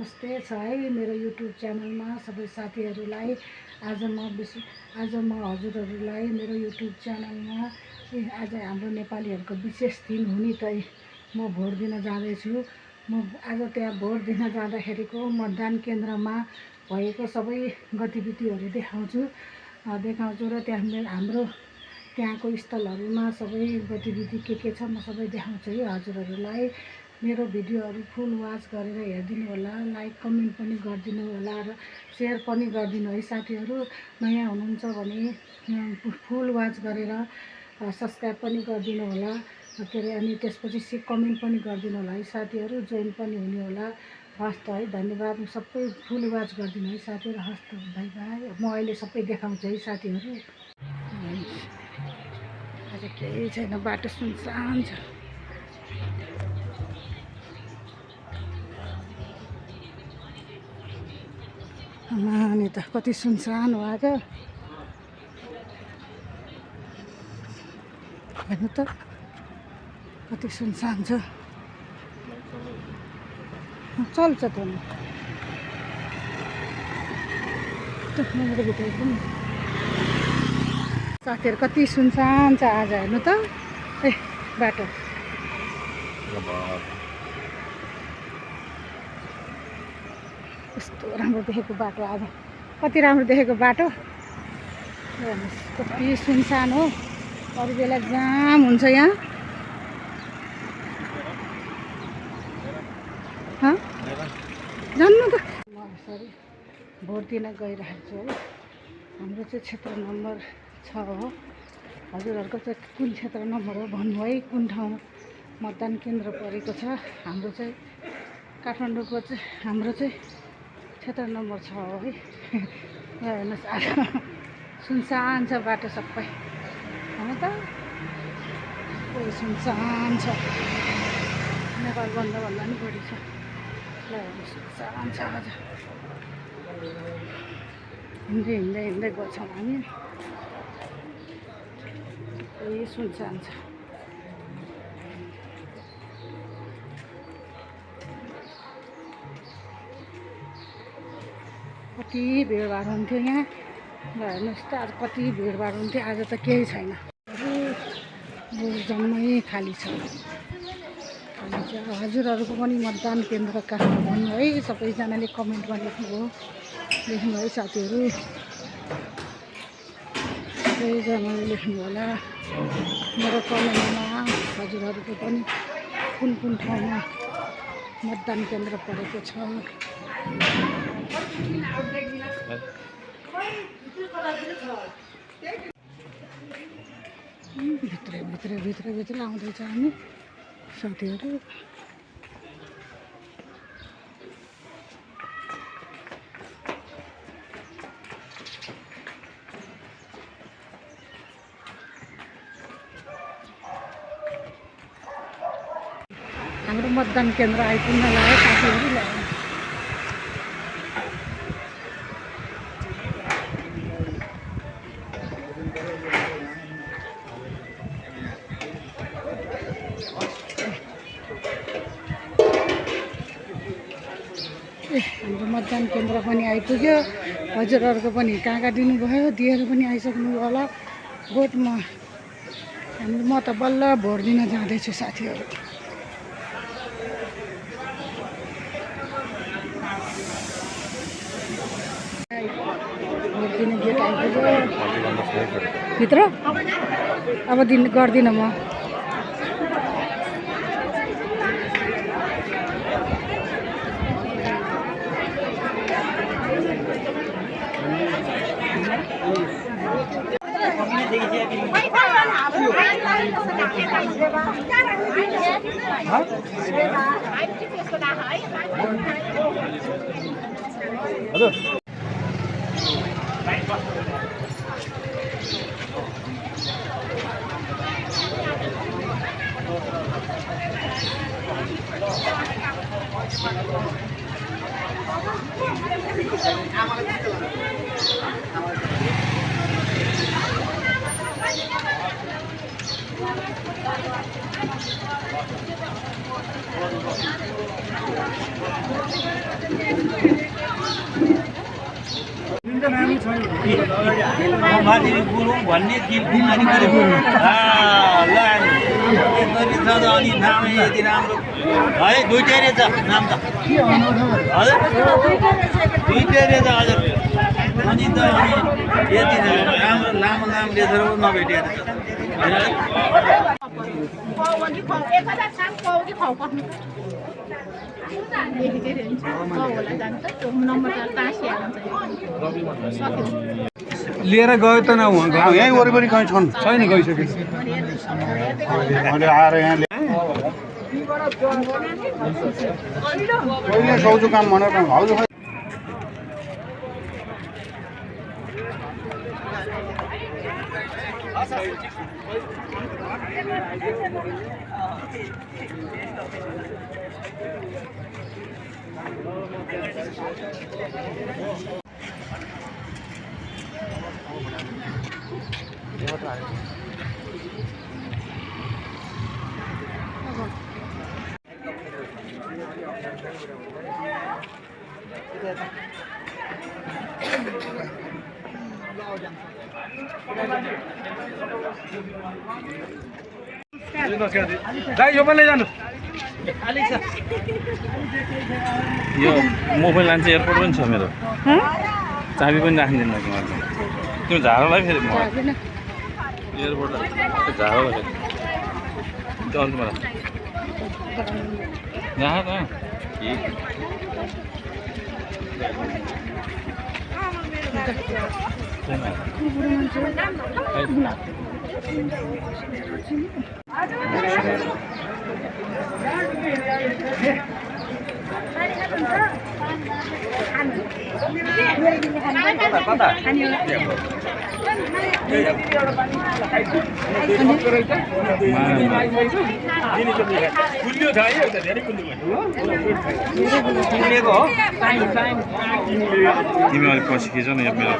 नमस्ते छ है मेरो युट्युब च्यानलमा सबै साथीहरूलाई आज म हजुरहरूलाई मेरो युट्युब च्यानलमा आज हाम्रो नेपालीहरूको विशेष दिन हुने त म भोट दिन जाँदैछु। म आज त्यहाँ भोट दिन जाँदाखेरिको मतदान केन्द्रमा भएको सबै गतिविधिहरू देखाउँछु र त्यहाँ हाम्रो त्यहाँको स्थलहरूमा सबै गतिविधि के छ म सबै देखाउँछु है हजुरहरूलाई। मेरो भिडियोहरू फुल वाच गरेर हेरिदिनु होला, लाइक कमेन्ट पनि गरिदिनु होला र सेयर पनि गरिदिनु है साथीहरू। नयाँ हुनुहुन्छ भने फुल वाच गरेर सब्सक्राइब पनि गरिदिनु होला के अरे, अनि त्यसपछि कमेन्ट पनि गरिदिनु होला है साथीहरू। जोइन पनि हुने होला। हस् त है, धन्यवाद। सबै फुल वाच गरिदिनु है साथीहरू। हस् त, बाई बाई। म अहिले सबै देखाउँछु है साथीहरू। आज केही छैन, बाटो सुनसान छ। अनि त कति सुनसान हो आज, हेर्नु त कति सुनसान छ। चल्छ त साथीहरू, कति सुनसान छ आज, हेर्नु त। ए बाटो कस्तो राम्रो देखेको बाटो, आज कति राम्रो देखेको बाटो। कति सुनसान हो, अरू बेला जाम हुन्छ यहाँ। जान्नु त, म सरी भोट दिन गइरहेको छु है। हाम्रो चाहिँ क्षेत्र नम्बर 6 हो। हजुरहरूको चाहिँ कुन क्षेत्र नम्बर हो भन्नु है, कुन ठाउँ मतदान केन्द्र परेको छ। हाम्रो चाहिँ काठमाडौँको चाहिँ हाम्रो चाहिँ क्षेत्र नम्बर 6 हो है। हेर्नुहोस् आज सुनसान छ बाटो सबै, होइन त। कोही सुनसान छ, नेपाल बन्द भन्दा पनि बढी छ। ल हेर्नुहोस्, सुनसान छ आज। हिँड्दै हिँड्दै हिँड्दै गएछौँ हामी, कोही सुनसान छ। कति भिडभाड हुन्थ्यो यहाँ, ल हेर्नुहोस् त आज कति भिडभाड हुन्थ्यो। आज त केही छैन, जम्मै खाली छ। हजुरहरूको पनि मतदान केन्द्र कहाँ हो भन्नु है, सबैजनाले कमेन्टमा लेख्नु है साथीहरू। सबैजनाले लेख्नु होला मेरो कमेन्टमा, हजुरहरूको पनि कुन ठाउँमा मतदान केन्द्र परेको छ। भित्र आउँदैछ हामी साथीहरू। हाम्रो मतदान केन्द्र आइपुग्न लाग्यो साथीहरू। हाम्रो मतदान केन्द्र पनि आइपुग्यो। हजुरहरूको पनि कहाँ दिनुभयो, दिएर पनि आइसक्नु होला भोटमा। म त बल्ल भोट दिन जाँदैछु साथीहरू। भोट दिने गेट आइपुग्यो भित्र। अब गर्दिनँ म। माथिले गुरुङ भन्ने दिल कुमारी गरेको अनि नाम यति राम्रो है दुईटै रहेछ नाम त हजुर दुईटै रहेछ हजुर अनि त अनि यति राम्रो लामो नाम लिएर नभेटेर लिएर गयो त न यहीँ वरिपरि कहीँ छन् छैन गइसक्यो मैले आएर यहाँ पहिले सौजु काम भनेर भाउजू खै दाइ यो पनि जानु यो मोबाइल लान्छ एयरपोर्ट पनि छ मेरो चाबी पनि राखिदिनु कि मलाई त्यो झारोलाई फेरि म एयरपोर्ट झारोलाई फेरि अन्त मलाई यहाँ त तिमी अलिक पछि खिच न यो मेरो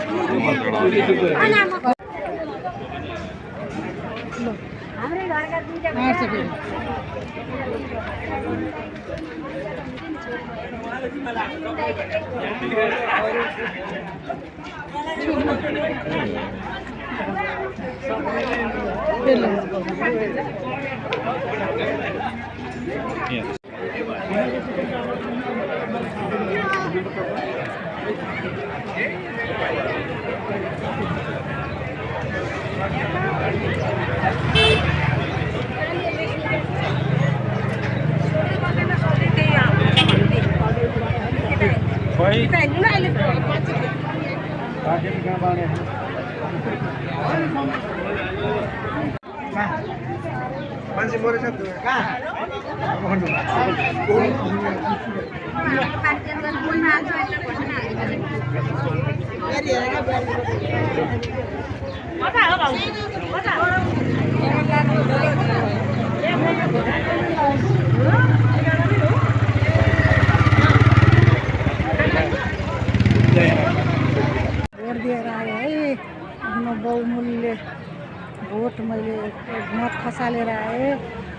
मान्छे मरेछ भोट दिएर आयो है आफ्नो बहुमूल्य भोट मैले मत खसालेर आएँ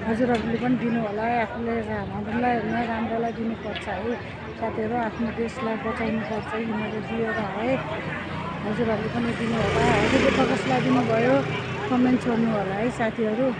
हजुरहरूले पनि दिनु होला आफूले हामीलाई राम्रोलाई दिनुपर्छ है साथीहरू आफ्नो देशलाई बचाउनुपर्छ मैले दिएर आएँ हजुरहरूले पनि दिनु होला हजुरले त कसलाई दिनुभयो कमेन्ट छोड्नु होला है साथीहरू।